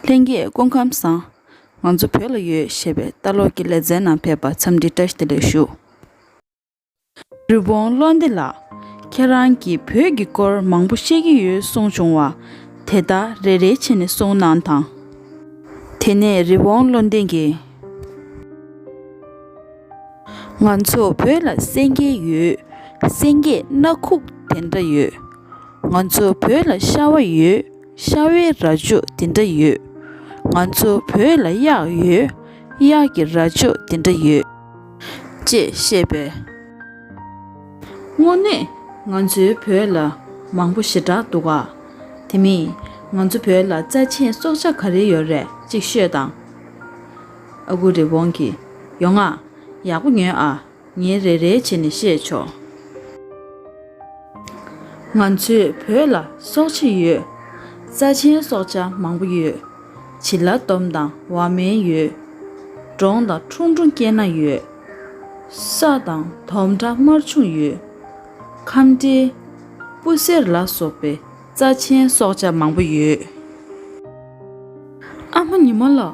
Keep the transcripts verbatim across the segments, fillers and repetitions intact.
ལྷན་རྒྱས་སྐུ་ཁམས་བཟང་། ང་ཚོ་བོད་ལ་ཡོད་ཞེས་པའི་ལྟ་ཀློག་གི་ལེ་ཚན་ནང་ཕེབས་པར་འཚམས་འདྲི་བཀྲ་ཤིས་བདེ་ལེགས་ཞུ། རི་བོང་བློ་ལྡན་ལགས། ཁྱེད་རང་གིས་བོད་ཀྱི་སྐོར་མང་པོ་ཤེས་ཀྱི་ཡོད་གསུངས་བྱུང་བ། དེ་དག་རེ་རེ་བྱས་ནས་གསུང་གནང་དང་། དེ་ནས་རི་བོང་བློ་ལྡན་གྱིས། ང་ཚོ་བོད་ལ་སེང་གེ་ཡོད། སེང་གེ་སྣ་ཁུག་དེ་འདྲ་ཡོད། ང་ཚོ་བོད་ལ་ཤ་བ་ཡོད། ཤ་བའི་རྭ་ཅོ་དེ་འདྲ་ཡོད། ང་ཚོ་བོད་ལ་གཡག་ཡོད། གཡག་གི་རྭ་ཅོ་དེ་འདྲ་ཡོད། ཅེས་བཤད་པས། དངོས་གནས་ང་ཚོའི་བོད་ལ་མང་པོ་ཞེ་དྲག་འདུག་ག། དེ་མིན་ང་ཚོ་བོད་ལ་རྩ་ཆེན་སྲོག་ཆགས་ག་རེ་ཡོད་རེད་ཅིག་ཤོད་དང་། ཨ་ཁུ་རི་བོང་གིས། ཡོང་ང་། ཡག་པོ་ཉོན་ཨ། ངས་རེ་རེ་བྱས་ནས་བཤད་ཆོག། ང་ཚོའི་བོད་ལ་སྲོག་ཆགས་ཡོད། རྩ་ཆེན་སྲོག་ཆགས་མང་པོ་ཡོད། བྱི་ལ་དོམ་དང་འོག་མིན་ཡོད། འབྲོང་དང་ཁྲུང་ཁྲུང་སྐེ་ནག་ཡོད། གསའ་དང་དོམ་ཁྲ་དམར་ཆུང་ཡོད། ཁམ་འབྲས། སྤུ་སེར་ལ་སོགས་པའི་རྩ་ཆེན་སྲོག་ཆགས་མང་པོ་ཡོད། ཨ་མ་ཉི་མ་ལགས།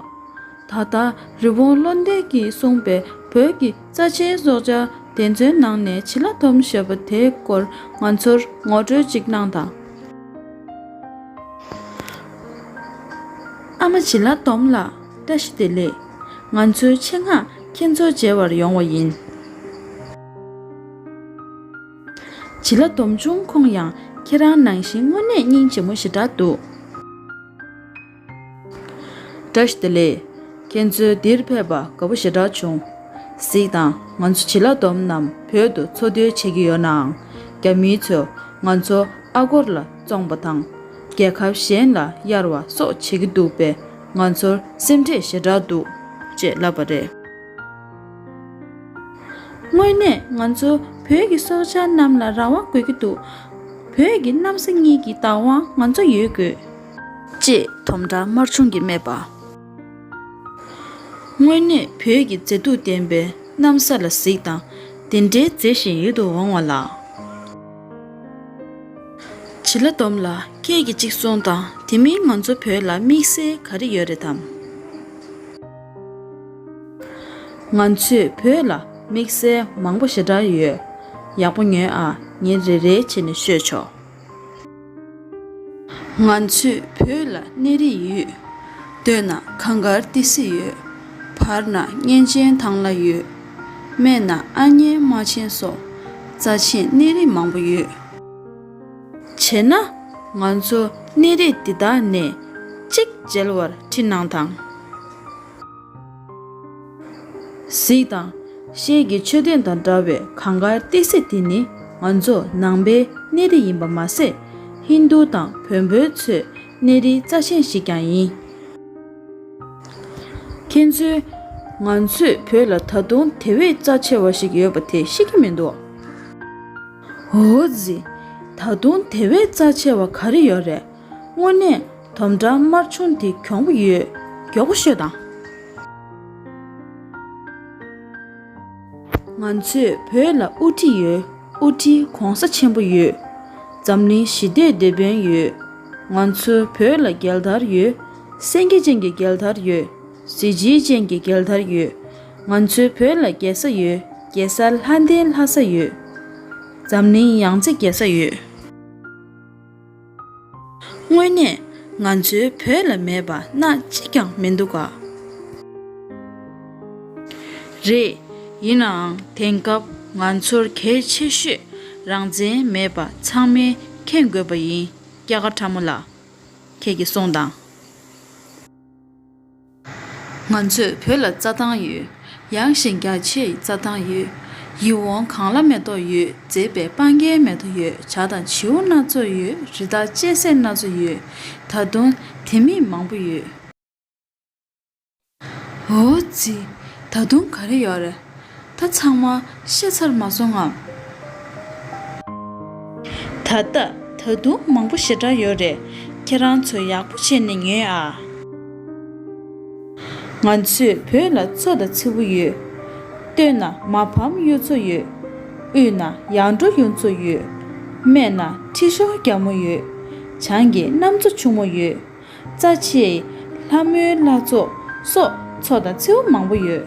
ད་ལྟ་རི་བོང་བློ་ལྡན་གྱིས་གསུངས་པའི་བོད་ཀྱི་རྩ་ཆེན་སྲོག་ཆགས་དེ་ཚོའི་ནང་ནས་བྱི་ལ་དོམ་ཞེས་པ་དེའི་སྐོར་ང་ཚོར་ངོ་སྤྲོད་ཅིག་གནང་དང་། ཨ་མ་བྱི་ལ་དོམ་ལགས། བཀྲ་ཤིས་བདེ་ལེགས། ང་ཚོའི་ཆེད་མངགས་ཁྱེད་ཚོ་མཇལ་བར་ཡོང་བ་ཡིན། བྱི་ལ་དོམ་ཆུང་ཁོང་ཡང་ཁྱེད་རང་ནང་བཞིན་དངོས་གནས་སྙིང་རྗེ་མོ་ཞེ་དྲག་འདུག། བཀྲ་ཤིས་བདེ་ལེགས། ཁྱེད་ཚོས་འདིར་ཕེབས་པ་དགའ་པོ་ཞེ་དྲག་བྱུང་། གཟིགས་དང་། ང་ཚོ་བྱི་ལ་དོམ་རྣམས་བོད་དུ་འཚོ་སྡོད་བྱེད་ཀྱི་ཡོད་ནའང་། རྒྱ་མིའི་ཚོས་ང་ཚོ་ཨ་སྒོར་ལ་བཙོང་པ་དང་། རྒྱལ་ཁབ་གཞན་ལ་གཡར་བ་སོགས་བྱེད་ཀྱི་འདུག་པས་ང་ཚོར་སེམས་ཁྲལ་ཞེ་དྲག་འདུག་ཅེས་ལབ་པ་རེད། དངོས་གནས་ང་ཚོ་བོད་ཀྱི་སྲོག་ཆགས་རྣམས་ལ་རང་དབང་དགོས་ཀྱི་འདུག། བོད་ཀྱི་གནམ་ས་གཉིས་ཀྱི་བདག་དབང་ང་ཚོ་ཡོད་དགོས། ཅེས་དོམ་ཁྲ་དམར་ཆུང་གིས་སྨྲས་པ། དངོས་གནས་བོད་ཀྱི་མཛེས་སྡུག་ལྡན་པའི་གནམ་ས་ལ་གཟིགས་དང་། དེ་འདྲའི་མཛེས་ཤིང་ཡིད་དུ་འོང་བ་ལ། བྱི་ལ་དོམ་ལགས། ཁྱེད་ཀྱིས་གཅིག་གསུངས་དང་། དེ་མིན་ང་ཚོ་བོད་ལ་དམིགས་བསལ་ག་རེ་ཡོད་རེད་དམ། ང་ཚོས་བོད་ལ་དམིགས་བསལ་མང་པོ་ཞེ་དྲག་ཡོད། ཡག་པོ་ཉོན་ཨ། ངས་རེ་རེ་བྱས་ནས་ཤོད་ཆོག། ང་ཚོས་བོད་ལ་གནས་རི་ཡོད། སྟོད་ན་གངས་དཀར་ཏི་སེ་ཡོད། བར་ན་གཉན་ཆེན་ཐང་ལྷ་ཡོད། སྨད་ན་ཨ་མྱེས་རྨ་ཆེན་སོགས་རྩ་ཆེན་གནས་རི་མང་པོ་ཡོད། བྱས་ན་ང་ཚོ་གནས་རི་འདི་དག་ནས་གཅིག་མཇལ་བར་ཁྲིད་གནང་དང་། གཟིགས་དང་། ཤེལ་གྱི་མཆོད་རྟེན་དང་འདྲ་བའི་གངས་དཀར་ཏི་སེ་འདི་ནི་ང་ཚོ་ནང་པའི་གནས་རི་ཡིན་པ་མ་ཟད། ཧིན་རྡུ་དང་བོན་པོའི་ཚོའི་གནས་རིའི་རྩ་ཆེན་ཞིག་ཀྱང་ཡིན། ཁྱེད་ཚོས་ང་ཚོས་བོད་ལ་ད་དུང་དེ་བས་རྩ་ཆེ་བ་ཞིག་ཡོད་པ་དེ་ཤེས་ཀྱི་མི་འདུག། འོ་ཙི། ད་དུང་དེ་བས་རྩ་ཆེ་བ་ག་རེ་ཡོད་རེད། དངོས་གནས་དོམ་ཁྲ་དམར་ཆུང་དེ་གྱོང་པོ་ཡོད། མགྱོགས་པོ་ཤོད་དང་། ང་ཚོས་བོད་ལ་དབུ་ཁྲིད་ཡོད། དབུ་ཁྲིད་གོང་ས་ཆེན་པོ་ཡོད། འཛམ་གླིང་ཞི་བདེའི་དེད་དཔོན་ཡོད། ང་ཚོའི་བོད་ལ་རྒྱལ་དར་ཡོད། སེང་གེ་ཅན་གྱི་རྒྱལ་དར་ཡོད། གཟི་བརྗིད་ཅན་གྱི་རྒྱལ་དར་ཡོད། ང་ཚོའི་བོད་ལ་རྒྱལ་ས་ཡོད། རྒྱལ་ས་ལྷ་ལྡན་ལྷ་ས་ཡོད། འཛམ་གླིང་ཡང་རྩེ་རྒྱལ་ས་ཡོད། དངོས་གནས་ང་ཚོའི་བོད་ལ་མེད་པ་སྣ་གཅིག་ཀྱང་མི་འདུག་ག། རེད། ཡིན་ནའང་དེང་སྐབས་ང་ཚོར་གལ་ཆེ་ཤོས་རང་བཙན་མེད་པ་ཚང་མས་མཁྱེན་དགོས་པ་ཡིན། སྐྱ་ཀ་ཁྲ་མོ་ལགས། ཁྱེད་ཀྱིས་གསུངས་དང་། ང་ཚོས་བོད་ལ་རྩྭ་ཐང་ཡོད། ཡངས་ཤིང་རྒྱ་ཆེའི་རྩྭ་ཐང་ཡོད། ཡིད་འོང་གངས་ལྷ་མེ་ཏོག་ཡོད། མཛེས་པའི་སྤང་རྒྱན་མེ་ཏོག་ཡོད། བྱ་དང་བྱིའུ་སྣ་ཚོགས་ཡོད། རི་དྭགས་གཅན་གཟན་སྣ་ཚོགས་ཡོད། ད་དུང་དེ་མིན་མང་པོ་ཡོད། འོ་ཙི། ད་དུང་ག་རེ་ཡོད་རེད། ད་ཚང་མ་བཤད་ཚར་མ་སོང་ངམ། ད་ལྟ་ད་དུང་མང་པོ་ཞེ་དྲག་ཡོད་རེད། ཁྱེད་རང་ཚོ་ཡག་པོ་བྱས་ནས་ཉོན་ཨ། ང་ཚོས་བོད་ལ་མཚོ་དང་མཚེའུ་ཡོད། སྟོད་ན་མ་ཕམ་གཡུ་མཚོ་ཡོད། དབུས་ན་ཡར་འབྲོག་གཡུ་མཚོ་ཡོད། སྨད་ན་ཁྲི་ཤོར་རྒྱ་མོ་ཡོད། བྱང་གི་གནམ་མཚོ་ཕྱུག་མོ་ཡོད། རྩ་ཆེའི་ ལྷ་མོའི་བླ་མཚོ་སོགས་མཚོ་དང་མཚེའུ་མང་པོ་ཡོད།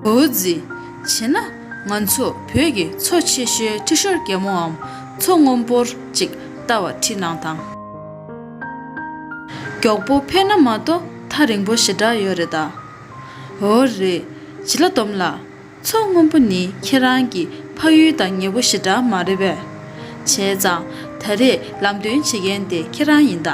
འོ་ཙི། བྱས་ན་ང་ཚོ་བོད་ཀྱི་མཚོ་ཆེ་ཤོས་ཁྲི་ཤོར་རྒྱལ་མོའམ་མཚོ་སྔོན་པོར་ཅིག་ལྟ་བ་ཁྲིད་གནང་དང་། མགྱོགས་པོ་ཕེབས་ན་མ་གཏོགས་ཐག་རིང་པོ་ཞེ་དྲག་ཡོད་རེད་ད། འོ་རེད། བྱི་ལ་སྡོམ་ལགས། མཚོ་སྔོན་པོ་ནི་ཁྱེད་རང་གི་ཕ་ཡུལ་དང་ཉེ་པོ་ཞེ་དྲག་མ་རེད་པས། བྱས་ཙང་ད་རེས་ལམ་སྟོན་བྱེད་མཁན་དེ་ཁྱེད་རང་ཡིན་ད།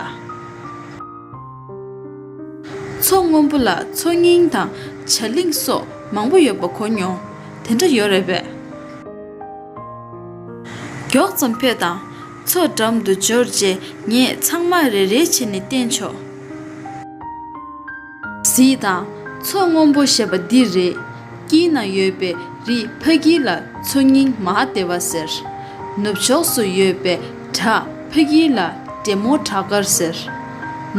མཚོ་སྔོན་པོ་ལ་མཚོ་སྙིང་དང་བྱ་གླིང་སོགས་མང་པོ་ཡོད་པ་གོ་མྱོང་། དེ་འདྲ་ཡོད་རེད་པས། མགྱོགས་ཙམ་ཕེབས་དང་། མཚོ་འགྲམ་དུ་འབྱོར་རྗེས་ངས་ཚང་མ་རེ་རེ་བྱས་ནས་བསྟན་ཆོག་གཟིགས་དང་། མཚོ་སྔོན་པོ་ཞེས་པ་འདི་རེད། དཀྱིལ་ན་ཡོད་པའི་རི་ཕ་གི་ལ་མཚོ་སྙིང་མ་ཧ་དེ་བ་ཟེར། ནུབ་ཕྱོགས་སུ་ཡོད་པའི་བྲག་ཕ་གི་ལ་འབྲས་མོ་བྲག་དཀར་ཟེར།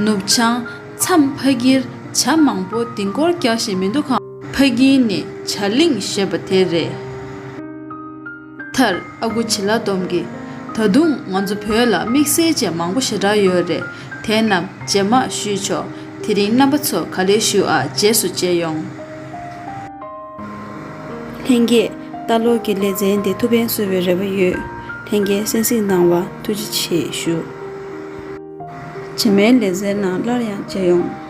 ནུབ་བྱང་མཚམས་ཕ་གིར་བྱ་མང་པོ་ལྡིང་སྐོར་རྒྱག་བཞིན་མི་འདུག་གམ། ཕ་གི་ནི་བྱ་གླིང་ཞེས་པ་དེ་རེད། མཐར་ཨ་ཁུ་བྱི་ལ་སྡོམ་གྱིས། ད་དུང་ང་ཚོ་བོད་ལ་དམིགས་བསལ་ཅན་མང་པོ་ཞེ་དྲག་ཡོད་རེད། དེ་རྣམས་རྗེས་མ་ཞུས་ཆོག་དེ་རིང་རྣམ་པ་ཚོ་ག་ལེར་བཞུགས་ཨ། རྗེས་སུ་མཇལ་ཡོང་། ལྷན་རྒྱས་ལྟ་ཀློག་གི་ལེ་ཚན་དེ་ཐུགས་ཕན་གསོས་པའི་རེ་བ་ཡོད། ལྷན་རྒྱས་གསན་གཟིགས་གནང་བ་ཐུགས་རྗེ་ཆེ་ཞུ། རྗེས་མའི་ལེ་ཚན་ནང་སླར་ཡང་མཇལ་ཡོང་།